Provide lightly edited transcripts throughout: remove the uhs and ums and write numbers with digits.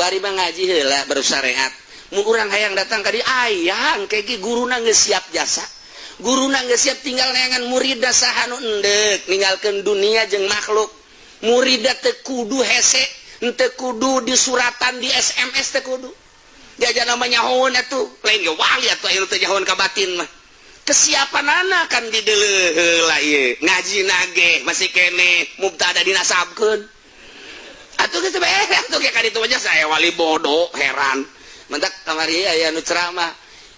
Kuari mah ngaji heula baru syariat. Mun urang hayang datang ka dieu, aya engke ge guruna geus siap jasa, guruna geus siap, tinggal neangan murid saha nu endek ninggalkeun dunia jeung makhluk. Murid teu kudu hese, teu kudu disuratan, di SMS, teu kudu jajan namanya nyahoeun atuh. Lain ge wali atuh, aya nu teu nyahoeun ka batin mah. Kesiapan anak kan di heula ieu ngaji nage masih kene mubtada dinasabkeun atuh, geus beres atuh. Ge ka ditu aja saya wali bodoh, heran. Mentak kamari aya nu ceramah,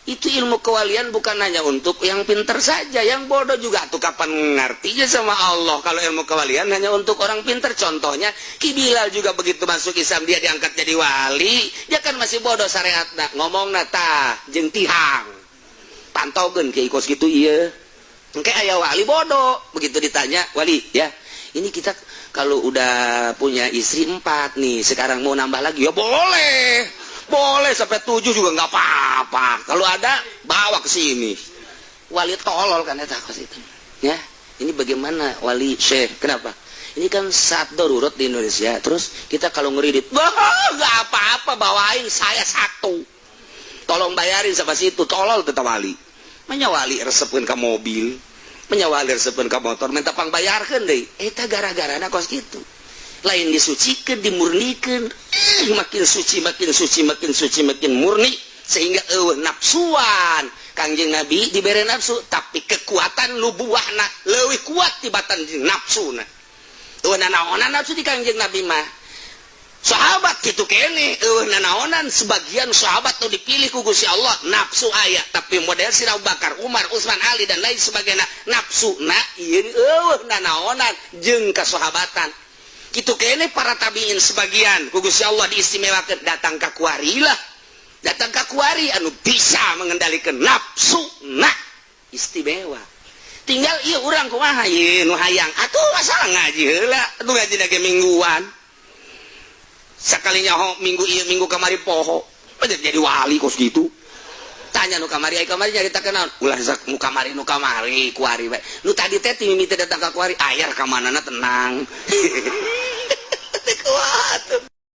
itu ilmu kewalian bukan hanya untuk yang pinter saja, yang bodoh juga tuh kapan ngertinya sama Allah. Kalau ilmu kewalian hanya untuk orang pinter, contohnya Ki Bilal juga begitu masuk Islam dia diangkat jadi wali, dia kan masih bodoh syariatna, ngomongna tah jeung tihang. Pantaukeun ki kos gitu iya. Engke aya wali bodoh, begitu ditanya, "Wali ya, ini kita kalau udah punya istri empat nih, sekarang mau nambah lagi?" "Ya boleh, boleh, sampai tujuh juga nggak apa-apa. Kalau ada, bawa ke sini." Wali tolol kan eta kos itu ya. "Ini bagaimana, wali syekh?" "Kenapa?" "Ini kan saat darurat di Indonesia, terus kita kalau ngeridit, wah, nggak apa-apa, bawain saya satu, tolong bayarin sama situ." Tolol tetap wali. Manya wali resepkeun ka mobil, manya wali resepkeun ka motor, minta pangbayarkeun deui. Eta gara-gara kos gitu. Lain disucikan, dimurnikan, makin suci, makin suci, makin suci, makin murni, sehingga nafsuan. Kangjeng Nabi diberi nafsu, tapi kekuatan nubuahna leuwih kuat tibatan nafsu. Eueuh nanaonan nafsu di Kangjeng Nabi mah. Sahabat gitu kene eueuh nanaonan. Sebagian sahabat tuh dipilih ku Gusti Allah, nafsu aya, tapi model si Abu Bakar, Umar, Utsman, Ali, dan lain sebagainya, nafsu na ieu eueuh nanaonan jeung kasahabatan. Gitu kene para tabiin, sebagian ku Gusti Allah diistimewakan. Datang ka kuari lah, datang ka kuari anu bisa mengendalikan nafsu na istimewa. Tinggal iya urang kumaha ieu nu hayang atuh. Masalah ngaji heula atuh, ngaji lagi mingguan sakalinya ho minggu ieu, minggu kamari poho aja jadi wali kos gitu. Tanya nu kamari, ai kamari nyaritakeun naon? Ulah sak nu kamari, nu kamari kuari bae. Nu tadi teh ti mimiti datang ka kuari, ayar ka manana tenang. Teu kuat.